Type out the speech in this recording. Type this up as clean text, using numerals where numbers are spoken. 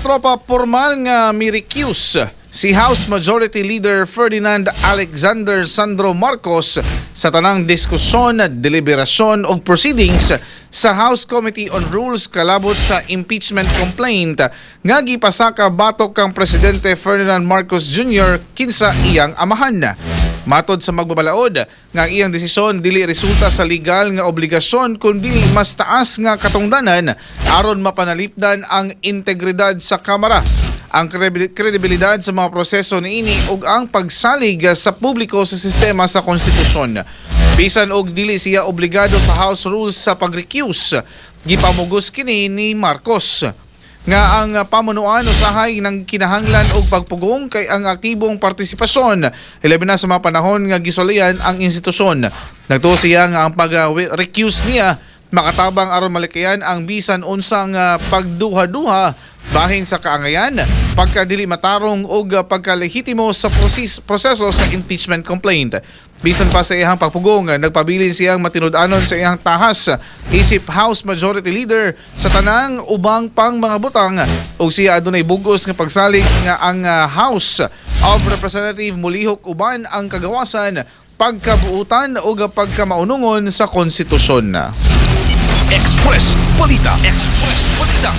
Katropa, formal nga mi-recuse si House Majority Leader Ferdinand Alexander Sandro Marcos sa tanang diskusyon, deliberasyon ug proceedings sa House Committee on Rules kalabot sa impeachment complaint nga gipasaka batok kang Presidente Ferdinand Marcos Jr. kinsa iyang amahan. Matod sa magbabalaod nga ang iyang desisyon dili resulta sa legal nga obligasyon kundi mas taas nga katungdanan aron mapanalipdan ang integridad sa Kamara, ang kredibilidad sa mga proseso niini ug ang pagsalig sa publiko sa sistema sa konstitusyon. Bisan og dili siya obligado sa House rules sa pag-recuse, gipamugos kini ni Marcos nga ang pamunuan usahay ng kinahanglan og pagpugong kay ang aktibong partisipasyon, hilabi na sa mga panahon nga gisulayan ang institusyon. Nagtuo siya nga ang pag-recuse niya makatabang aron malikayan ang bisan unsang pagduha-duha bahin sa kaangayan, pagkadili matarong og pagkalehitimo sa proseso sa impeachment complaint. Bisan pa sa iyang pagpugong, nagpabilin siyang matinud-anon sa iyang tahas isip House Majority Leader sa tanang ubang pang mga butang ug siya adunay bugos nga pagsalig nga ang House of Representative mulihok uban ang kagawasan, pagkabuutan ug pagkamaunungon sa konstitusyon. Express Balita. Express Balita.